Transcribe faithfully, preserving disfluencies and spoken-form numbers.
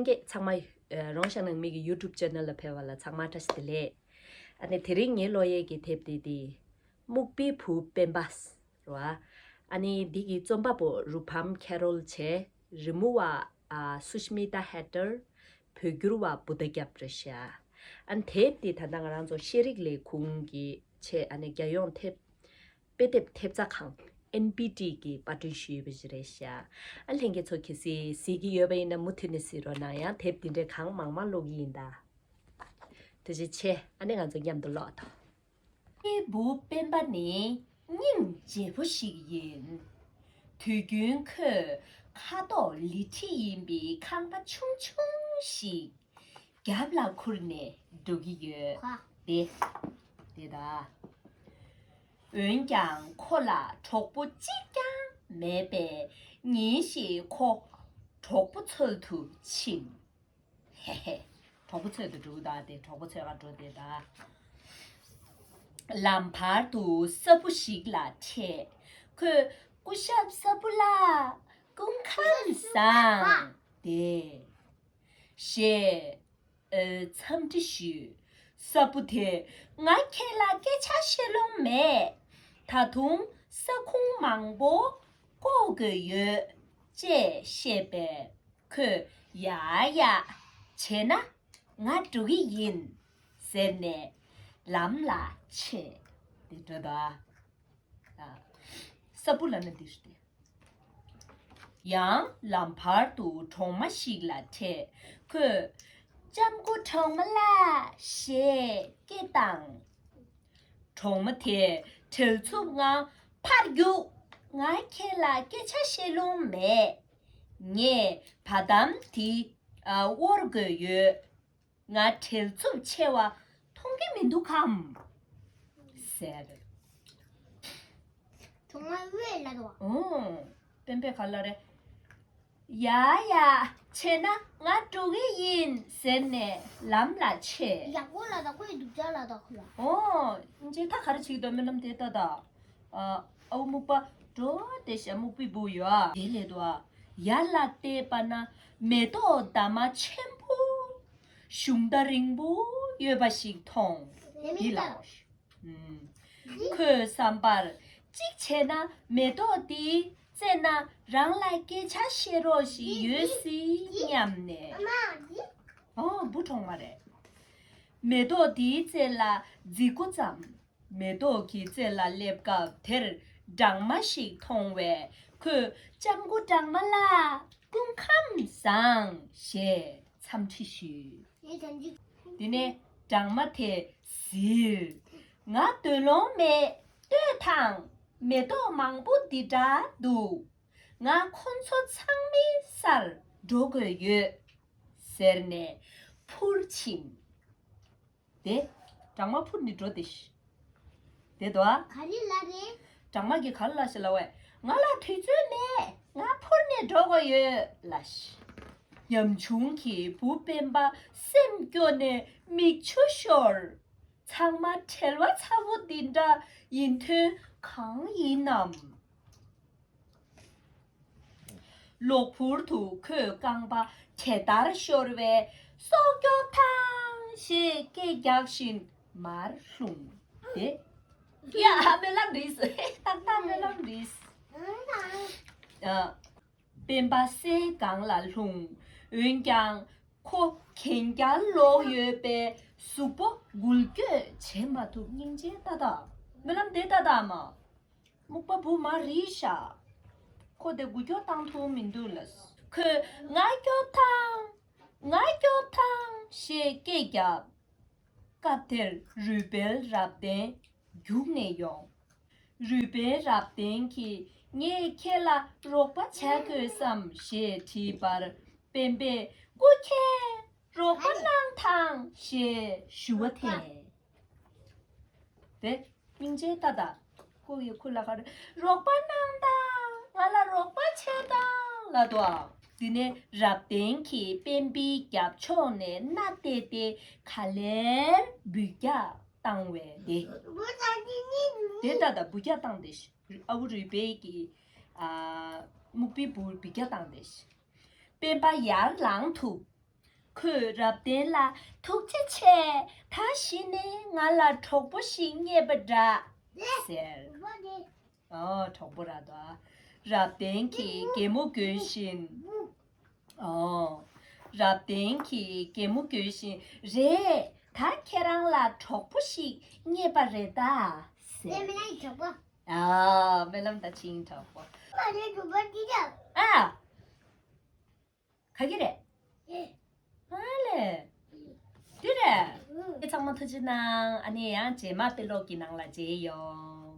ལྷན་རྒྱས་ཚང་མ། ཨ། རོང་ཤང་ནང་མི་གི་YouTube channel ལ་ཕེབས་པ་ལ་ཚང་མ་བཀྲ་ཤིས་བདེ་ལེགས། ཨ་ནི་དེ་རིང་ངའི་ཀློག་ཡས་ཀྱི་དེབ་དེ་དེ་སྨུག་པའི་བུ་སྤེན་པ་རེད་བ། ཨ་ནི་འདི་གི་རྩོམ་པ་པོ་རུ་བམ་ཁེ་རོལ་བྱས། རི་མོ་བ་ཨ་སུ་ཤི་མི་ཏཱ་ཧེ་ཏར། བོད་བསྒྱུར་བ་བུ་ད་རྒྱབ་རེད་ཤག་ཨ་ནི་དེབ་དེ་ད་ལྟ་ང་རང་ཚོ་ཤེས་རིག་ལས་ཁུངས་ཀྱི་ཆེད། ཨ་ནི་རྒྱལ་ཡོངས་དེབ་དཔེ་དེབ་ཐེབས་རྩ་ཁང་། ཨེན་པི་ཊི་གིས་པར་སྐྲུན་ཞུས་ཡོད་པ་ཞིག་རེད་ཤག་ཨ་ལྷན་རྒྱས་ཚོ་གལ་སྲིད་གཟིགས་ཀྱི་ཡོད་པ་ཡིན་ན་མུ་མཐུད་ནས་གཟིགས་རོགས་གནང་། ཡང་དེབ་འདི་འདྲའི་གང་མང་མང་ཀློག་གི་ཡིན་ད། ཐུགས་རྗེ་ཆེ། ཨ་ནི་ང་ཚོ་མཉམ་དུ་ཀློག་དང་། སྨུག་པའི་བུ་སྤེན་པ་ནི་སྙིང་རྗེ་པོ་ཞིག་ཡིན། དུས་རྒྱུན་ཁོས་ཁ་དོག་ལི་ཁྲི་ཡིན་པའི་ཁང་པ་ཆུང་ཆུང་ཞིག་རྒྱབ་ལ་ཁུར་ནས་འགྲོ་གི་ཡོད། ཁ། དེ། དེ་ད། འོན་ཀྱང་ཁོ་ལ་གྲོགས་པོ་གཅིག་ཀྱང་མེད་པས། ཉིན་ཞིག་ཁོ་གྲོགས་པོ་འཚོལ་དུ་ཕྱིན། ཧེ་ཧེ། གྲོགས་པོ་འཚོལ་དུ་འགྲོ་གི་ད། དེ་གྲོགས་པོ་འཚོལ་ག་འགྲོ་དེ་ད། ལམ་བར་དུ་ས་སྦུག་ཞིག་ལ་འཕྲད། ཁོས་སྐུ་ཞབས་ས་སྦུག་ལགས། སྐུ་ཁམས་བཟང་། དེ། ཞེས་འཚམས་འདྲི་ཞུས། ས་སྦུག་དེ་ང་ཁྱེད་ལ་སྐད་ཆ་བཤད་ལོང་མེད། ད་དུང་ས་ཁུང་མང་པོ་བརྐོ་དགོས་ཡོད་ཅེས་བཤད་པས། ཁོས་ཡ་ཡ་བྱས་ན་ང་འགྲོ་གི་ཡིན་ཟེར་ནས་ལམ་ལ་ཆས་ཏེ་འགྲོ་དོ། ས་སྦུག་ལབ་ན་འདི་རེད་དེ། ཡང་ལམ་བར་དུ་གྲོག་མ་ཞིག་ལ་འཕྲད། ཁོས་ལྕམ་སྐུ་གྲོག་མ་ལགས་ཞེས་སྐད་བཏང་། གྲོག་མ་དེས་བྲེལ་འཚུབ་ངང་ཕར་རྒྱུགས། ང་ཁྱེད་ལ་སྐད་ཆ་བཤད་ལོང་མེད། ངས་བ་དམ་དེ་དབོར་དགོས་ཡོད། ང་བྲེལ་འཚུབ་ཆེ་བ་མཐོང་གི་མི་འདུག་གམ་ཟེར། གྲོག་མ་བས་ལབ་དོ། ཨོ། སྤེན་པས་ག་ལབ་རེད། ཡ་ཡ་བྱས་ན་ང་འགྲོ་གི་ཡིན་ཟེར་ནས་ལམ་ལ་ཆས། ཡག་པོ་ལབ་དོ། ཁོས་སྡུག་ཅག་ལབ་དོ་ཁོ་ལ། ཨོ། ཅེ་ད་ག་རེ་བྱེད་ཀྱི་འདུག་སྨོན་ལམ་དེ་ལྟ་ད། ཨ། ཨའུ་སྨུག་པ་འགྲོ་དེ་ཤ་སྨུག་པའི་བུ་ཡོད་ཨ། དེ་ལས་དོ་ཨ། ཡར་ལ་བལྟས་པ་ན་མེ་ཏོག་འདབ་མ་ཆེན་པོ་གཞུང་རྟ་རིང་པོ་ཡོད་པ་ཞིག་མཐོང་། དེ་ལ། ཨུམ། ཁོའི་བསམ་པར་གཅིག་བྱས་ན་མེ་ཏོག་དེའི་རྩེ་ན་རང་ལ་སྐད་ཆ་བཤད་རོགས་ཤིག་ཡོད་སྲིད་སྙམ་ནས། ཨོ། བུ་གྲོག་མ་རེད། མེ་ཏོག་དེའི་རྩེ་ལ་འཛེགས་འགོ་བརྩམས། མེ་ཏོག་གི་རྩེ་ལ་སླེབས་སྐབས་དེར་སྦྲང་མ་ཞིག་མཐོང་བས། ཁོས་ལྕམ་སྐུ་སྦྲང་མ་ལགས། སྐུ་ཁམས་བཟང་ཞེས་འཚམས་འདྲི་ཞུས། དེ་ནས་སྦྲང་མ་དེས་ཟེར། ང་སྡོད་ལོང་མེད། ལྟོས་དང་། མེ་ཏོག་མང་པོ་འདི་འདྲ་འདུག་ང་ཁོ་ཚོ་ཚང་མའི་སར་འགྲོ་དགོས་ཡོད་ཟེར་ནས་འཕུར་ཕྱིན། དེ། སྦྲང་མ་འཕུར་ནས་འགྲོ་དེ་ཤི། དེ་དོ། ག་རེ་ལབ་རེད། སྦྲང་མ་གིས་ག་རེ་ལབ་ཤི་ལབ་བས། ང་ལ་དུས་ཚོད་མེད། ང་འཕུར་ནས་འགྲོ་དགོས་ཡོད་ལབ་ཤི། ཉམ་ཆུང་གི་བུ་སྤེན་པ་སེམས་སྐྱོ་ནས་མིག་ཆུ་ཤོར། ཚང་མ་བྲེལ་བ་ཚ་བོ་འདི་འདྲ་ཡིན་དོན་གང་ཡིན་ནམ། གློ་བུར་དུ་ཁོའི་རྐང་པ་གྲལ་ལྟར་ཤོར་བས། སྲོག་སྐྱོབ་དང་ཞེས་སྐད་རྒྱག་བཞིན་མར་ལྷུང་སྟེ། ཡ། སྨོན་ལམ་རེད། ཏག་ཏག་སྨོན་ལམ་རེད། ཨ། སྤེན་པ་སའི་སྒང་ལ་ལྷུང་། འོན་ཀྱང་ཁོ་གན་རྐྱལ་ལོག་ཡོད་པས་གཟུགས་པོ་འགུལ་སྐྱོད་བྱེད་མ་ཐུབ། སྙིང་རྗེ་ཏག་ཏག་སྨོན་ལམ་དེ་ཏག་ཏག་མ། སྨུག་པ་བུ་མ་རེད་ཤག་ཁོ་དེ་འགུལ་སྐྱོད་བཏང་ཐུབ་མི་འདུག་ལ། ཁོས་ང་སྐྱོབ་དང་། ང་སྐྱོབ་དང་ཞེས་སྐད་བརྒྱབ། སྐབས་དེར་རུས་སྦལ་རབ་བརྟན་རྒྱུགས་ནས་ཡོང་། རུས་སྦལ་རབ་བརྟན་གྱིས་ངས་ཁྱེད་ལ་རོགས་པ་བྱ་དགོས་སམ་ཞེས་དྲིས་པར། སྤེན་པས་སྐུ་མཁྱེན། རོགས་པ་གནང་དང་ཞེས་ཞུ་བ་དེ། དེ་སྙིང་རྗེ་ཏག་ཏག་ཁོ་ཡི་ཁུ་ལ་ཁར་རོགས་པ་གནང་དང་། ང་ལ་རོགས་པ་བྱེད་དང་ལབ་དོ། དེ་ནས་རབ་བརྟན་གྱིས་སྤེན་པའི་རྒྱབ་ཕྱོགས་ནས་སྣ་གཏད་དེ་ག་ལེར་འབུད་རྒྱག་བཏང་བས་དེ། དེ་ཏག་ཏག་འབུད་རྒྱག་བཏང་དེ། ཨ་བུ་རུས་སྦལ་གྱིས། ཨ། སྨུག་པའི་བུར་འབུད་རྒྱག་བཏང་དེ། སྤེན་པ་ཡར་ལངས་ཐུབ། ཁོས་རབ་བརྟན་ལ་ཐུགས་རྗེ་ཆེ། ད་གཞི་ནས་ང་ལ་གྲོགས་པོ་ཞིག་རྙེད་པ་འདྲ་ཟེར། ཨོ་གྲོགས་པོ་ར་དོ། རབ་བརྟན་གྱིས་གད་མོ་དགོད་བཞིན། ཨོ། རབ་བརྟན་གྱིས་གད་མོ་དགོད་བཞིན། རེད། ད་ཁྱེད་རང་ལ་གྲོགས་པོ་ཞིག་རྙེད་པ་རེད་ད་ཟེར། ཨ། སྨོན་ལམ་དང་ཆིང་གྲོགས་པོ། ཨ། ག་གི་རེད། ཨ་ལེ། འདི་རེད། ཁྱེད་ཚང་མ་ཐུགས་རྗེ་གནང་། ཨ་ནི་ཡང་རྗེས་མ་དཔེ་ཀློག་གི་ནང་ལ་མཇལ་ཡོང་།